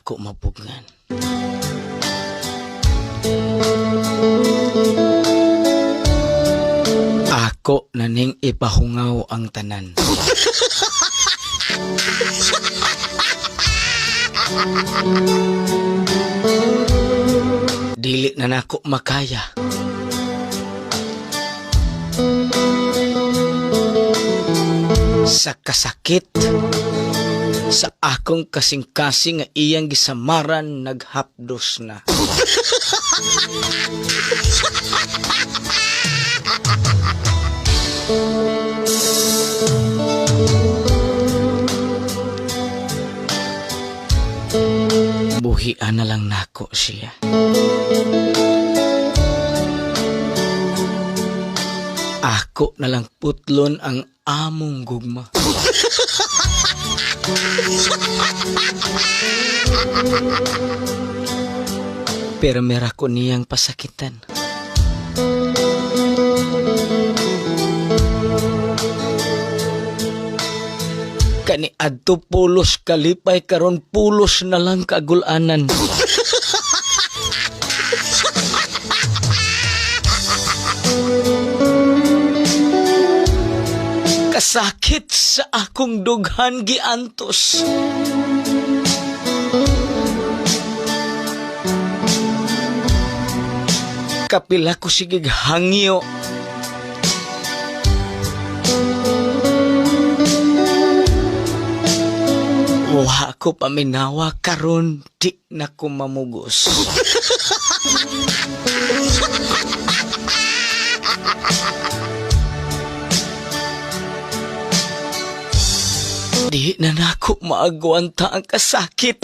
nako mapugngan. Ako na ning ipahungaw ang tanan. Dili na nako makaya. Sa kasakit sa akong kasing-kasing nga iyang gisamaran, naghapdos na. Buhian na lang nako siya. Ako na lang putlon ang among gugma. Pero mera ko niyang pasakitan. Kani adto pulos kalipay, karon pulos na lang kagulanan. Kasakit sa akong dughan giantos. Kapila ko sigig hangyo. Wa ko paminawa, karon di na ko mamugos. Di na nako maagwanta ang kasakit.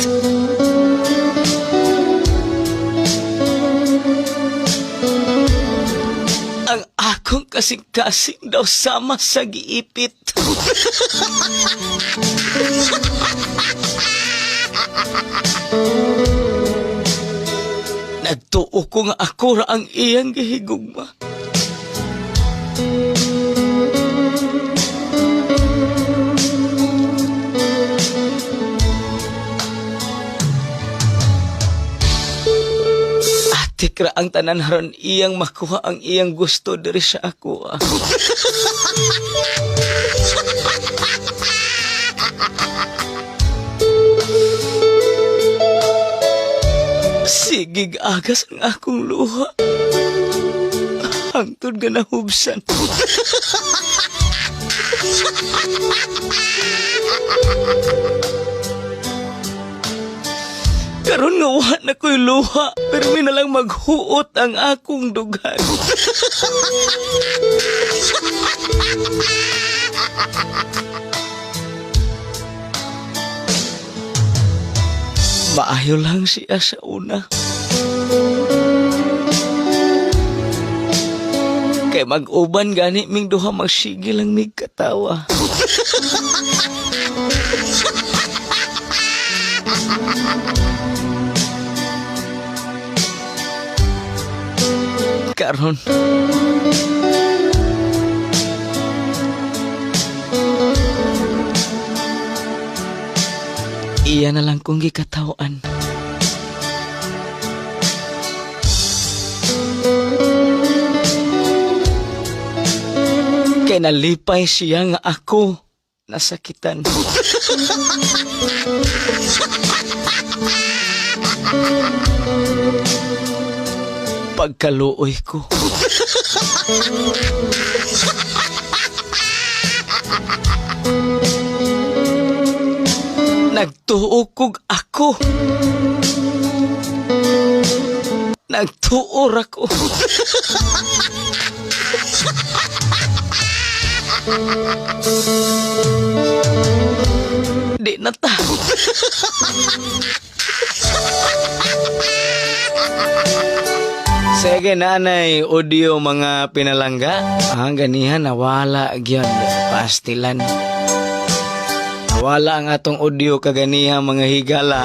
Ang akong kasing-kasing daw sama sa giipit. Nagtuo ko nga ako ra ang iyang gihigugma. Atik ra ang tanan haron iyang makuha ang iyang gusto diri sa ako. Ah. Sigig agas ang akong luha. Hangtod nga nahubsan. Karon nga wa na ko'y luha, pero mi na lang maghuot ang akong dughan. Maayo lang siya sa una. Kay mag-uban gani ming duha, magsige lang mig katawa. Karon, iya na lang kong gikatawan. Kay nalipay siya nga ako nasakitan. Pagkaluoy ko. Nagtuo kog ako. Nagtuo ra ko. Di na ta. Sige, nanay, audio mga pinalangga. Ah, ganihan, nawala gyud. Pastilan. Nawala ang atong audio kaganiha, mga higala.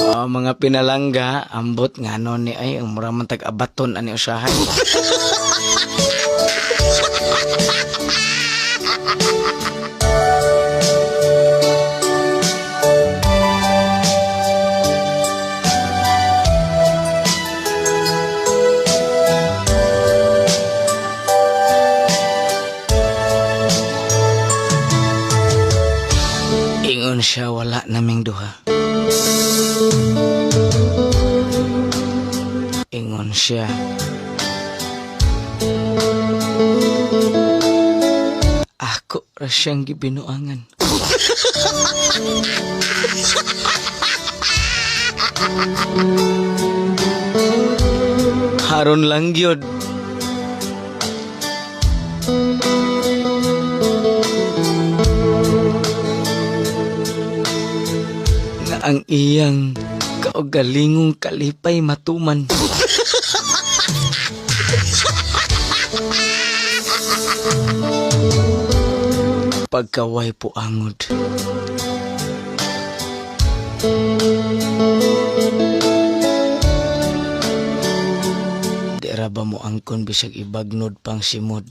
Oh, mga pinalangga, ambot nga no ni ay ang mura man tag-abaton ani usahay. siya. Ako ra siyang gibinuangan. Haron lang gyud. Nga ang iyang kaugalingong kalipay matuman. Pagkaway po angod. Di ra ba mo angkon bisag ibagnod pang simod?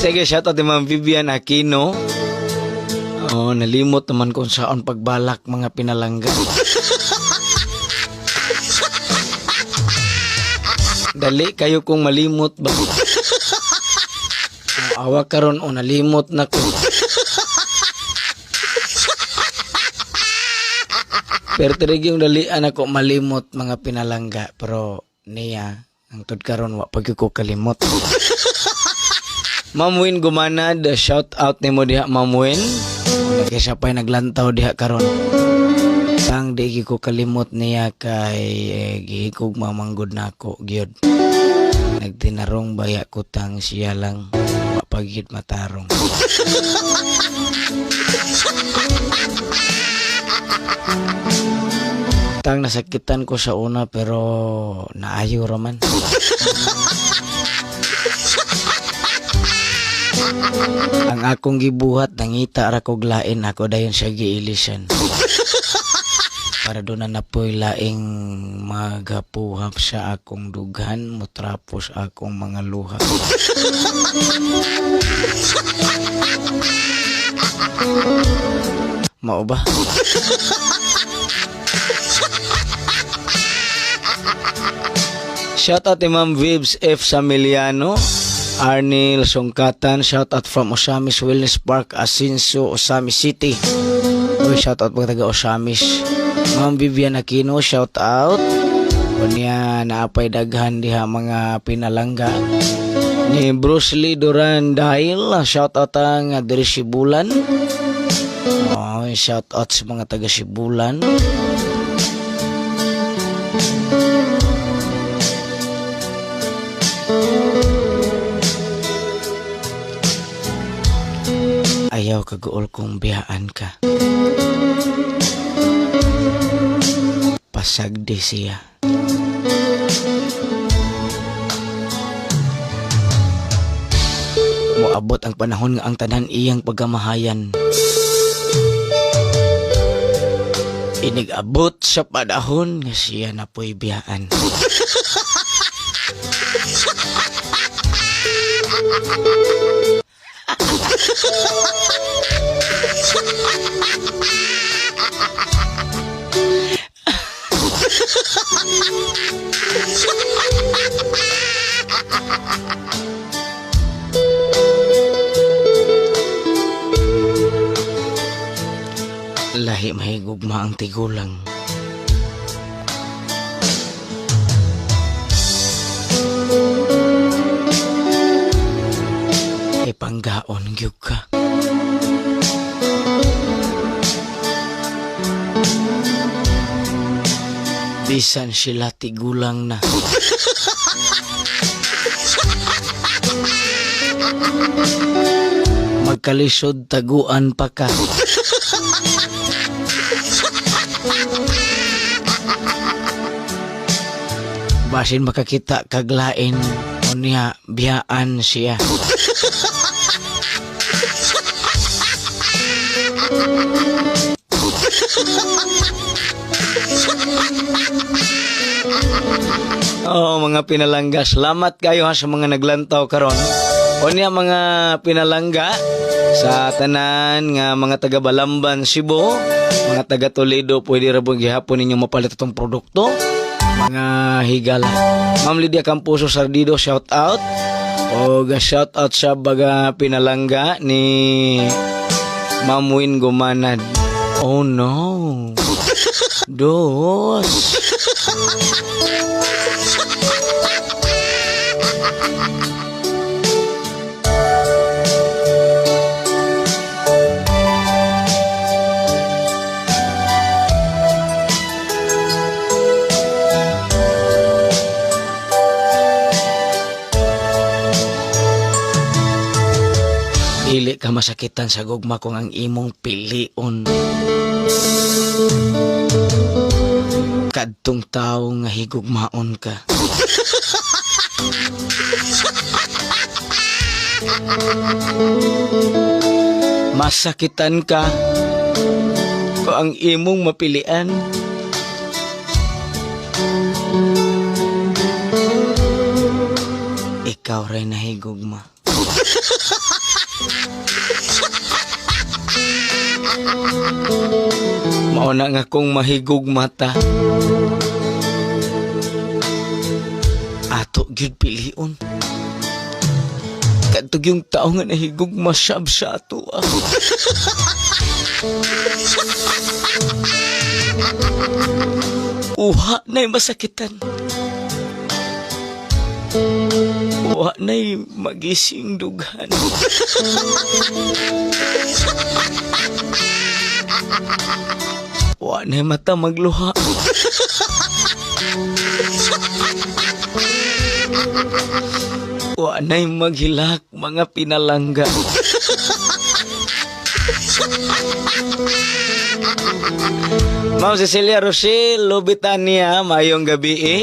Sige, shout out ni Ma'am Vivian Aquino. Oh, nalimot naman kung saan pagbalak, mga pinalangga. Dali kayo kung malimot ba. Oh, awa karon o nalimot na ko. Pero tirig yung dalian ako malimot, mga pinalangga, pero niya ang tud karon wa pag ko kalimot. Ma'am Win Gumanad, shout out nimo diha, Ma'am Win. Kaysa pa'y naglantaw diha karon. Tang di ko kalimot niya kay gihikog mamanggod nako gyud. Nagtinarong baya ko tang siya lang wa pa gyud matarong. Tang nasakitan ko sa una pero naayo raman. Ang akong gibuhat, nangita ra kog lain, ako dayon siya giilisan. Para doon na napoy laing magapuhap sa akong dughan, mutrapos akong mga luha. Mao ba? Shout out ni Ma'am Vibes F. Samiliano, Arnil Songkatan, shout out from Osamis Wellness Park, Asinso, Osamis City. Uy, shout out mga taga Osamis. Ma'am Vivian Aquino, shout out. Unya naapay daghan diha, mga pinalangga. Ni Bruce Lee Duran dahil shout out ang diri Sibulan. Oh, shout out sa mga taga Sibulan. Ayaw kaguol kong biyaan ka. Pasagdi siya. Moabot ang panahon nga ang tanan iyang pagkamahayan. Inigabot sa panahon nga siya na po'y biyaan. Lahi mahigugma ang tigulang. E panggaon gyud ka. Bisan sila tigulang na. Magkalisod taguan pa ka. Basin makakita kaglain, unya biyaan siya. Oh, mga pinalangga, salamat kayo ha sa mga naglantaw karon. Unya mga pinalangga, sa tanan nga mga taga Balamban, Cebu, mga taga Toledo, pwede ra po gihapon ninyo mapalit itong produkto. Mga higala. Ma'am Lydia Camposo Sardido, shout out. O shout out sa baga pinalangga ni Ma'am Win Gumanad. Oh no. Dos. Dili ka masakitan sa gugma kung ang imong pilion kadtong tawo nga higugmaon ka. Masakitan ka kung ang imong mapilian ikaw ray nahigugma. Mao na nga kung mahigugma ta, ato gyud pilion kadto yung tao nga nahigugma sab sa ato ah. Uha na'y masakitan. Uha na'y magising dughan. Wa na'y mata magluha. Wa na'y maghilak, mga pinalangga. Ma'am Cecilia Rochelle Lobitania, mayong gabi eh.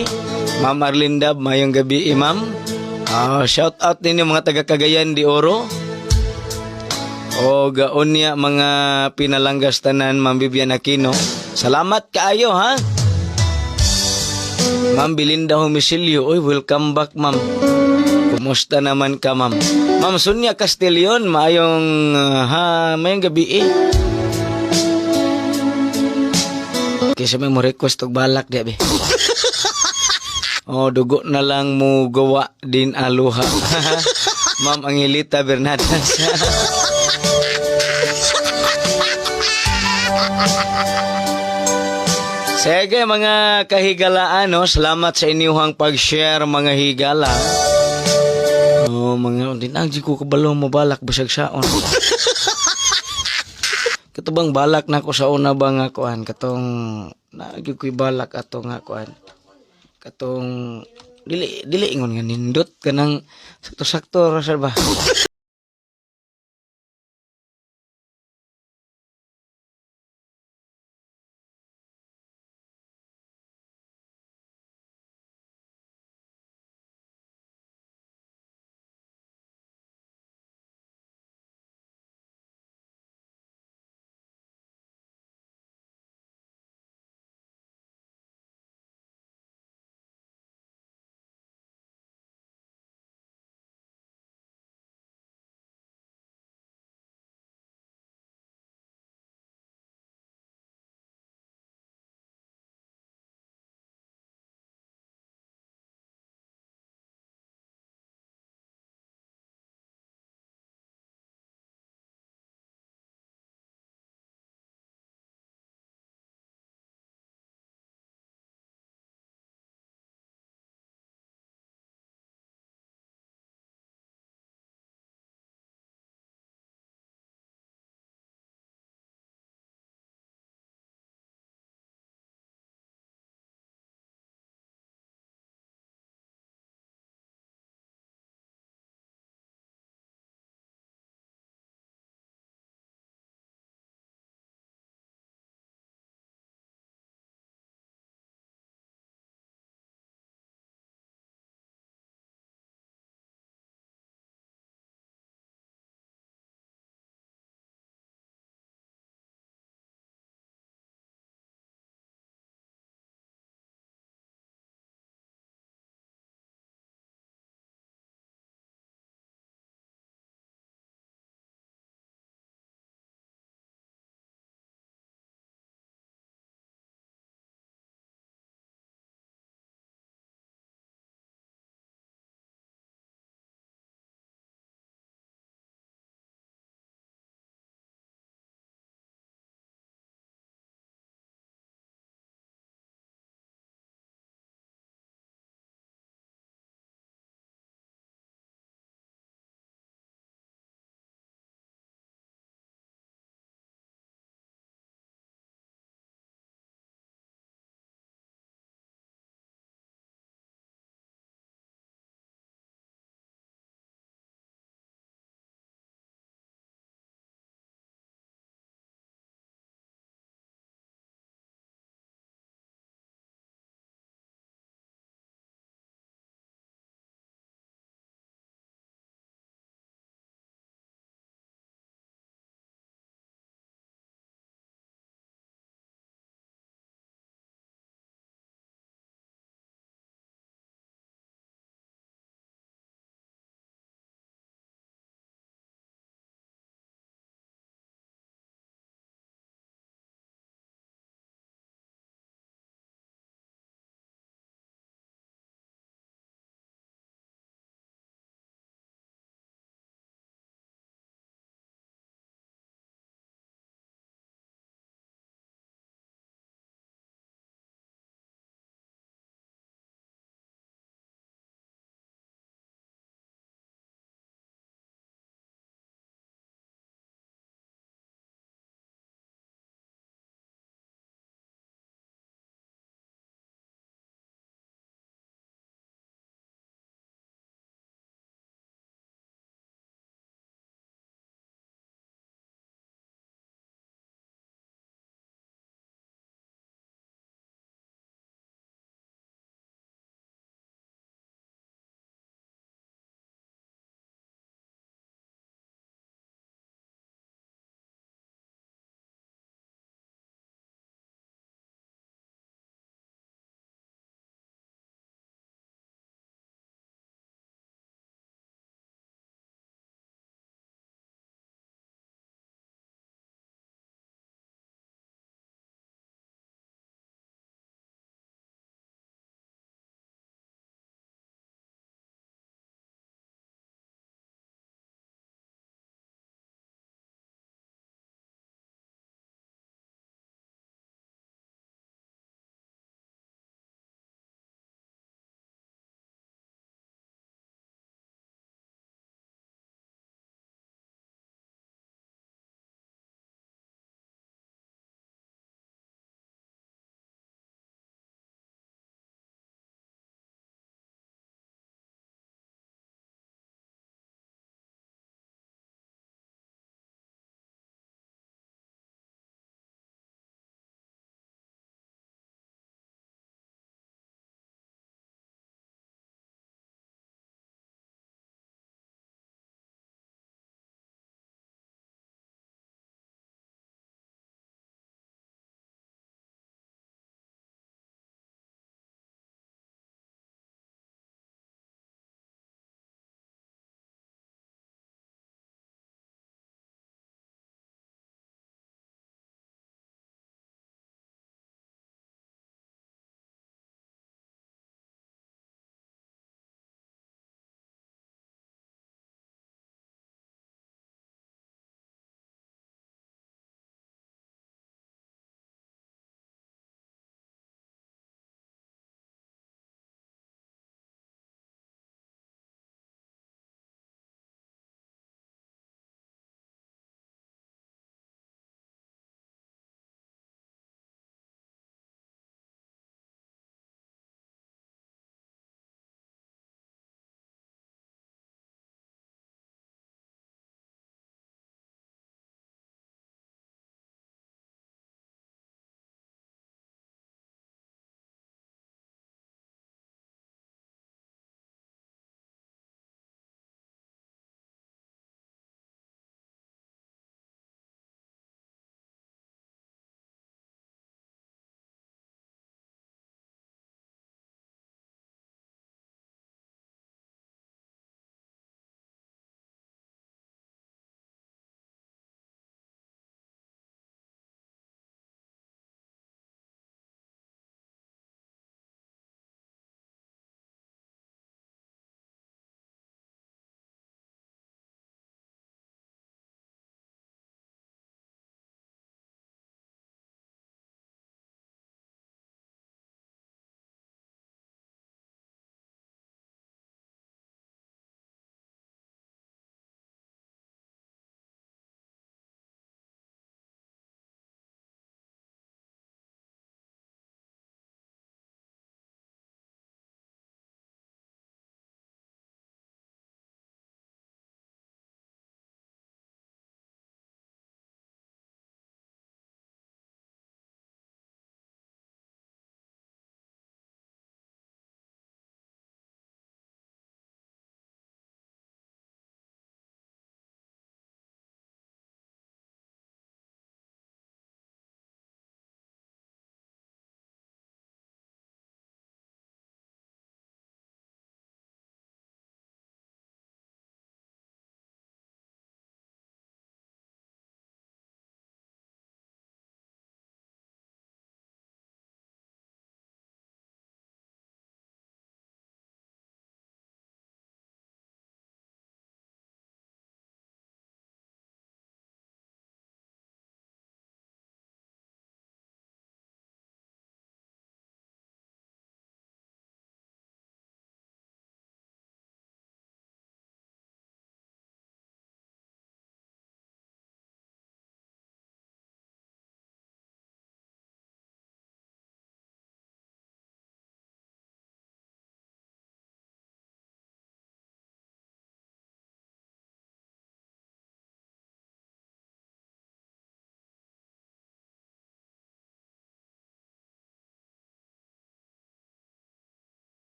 Ma'am Arlinda, mayong gabi eh, ma'am. Ah, shout out ninyo mga taga Cagayan de Oro. O gaon niya mga pinalanggas tanan, Ma'am Vivian Aquino. Salamat kaayo ha. Ma'am Belinda Homisilio, oy, welcome back, ma'am. Kumusta naman ka, ma'am? Ma'am Sonia Castillon, maayong ha, mayong gabi eh. Kaysa may mo request og balak di be. Oh, dugo na lang mo gawa din aluha. Ma'am Angelita Bernadas. Sige mga kahigalaan, no? Salamat sa inyong pag-share, mga higala. Oh, mga di na di ko kabalo mo balak basag saon. Kato bang balak na ko sa una ba nga kuan katong naagi ko'y balak ato nga kuan katong dili dili ingon nga nindot kanang sakto-sakto ra sir ba.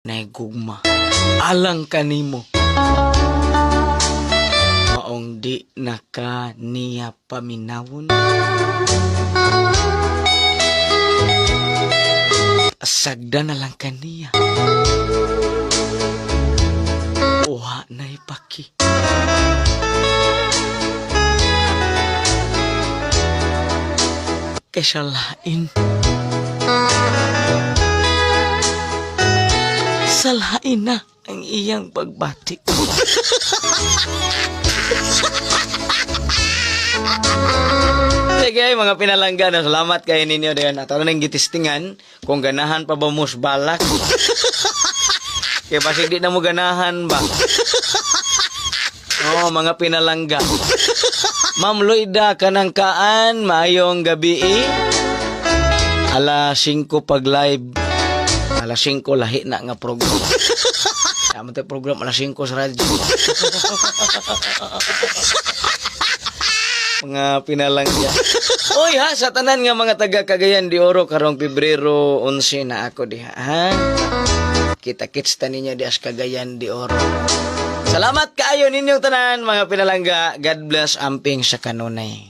Naigugma. Alang kanimo. Maong di na ka niya paminawon. Sagda na lang kaniya. Wa na ipaki. Kay lain. Salain na ang iyang pagbati. Sige, mga pinalangga, no, salamat kayo ninyo. Dayon, ato na nang gitistingan kung ganahan pa ba mo sa balak. Kaya basig di na mo ganahan ba? Oh, mga pinalangga. Ma'am Loida, kanang kaan, maayong gabi eh. Alas 5 pag live. Alas 5 lahi na nga program. Tama tayo program alas 5 sa radyo. Mga pinalangga. Oy ha, sa tanan nga mga taga Cagayan de Oro karong Pebrero 11 na ako diha, ha. Kita-kits ta ninyo di as Cagayan de Oro. Salamat kaayo ninyong tanan, mga pinalangga. God bless, amping sa kanunay.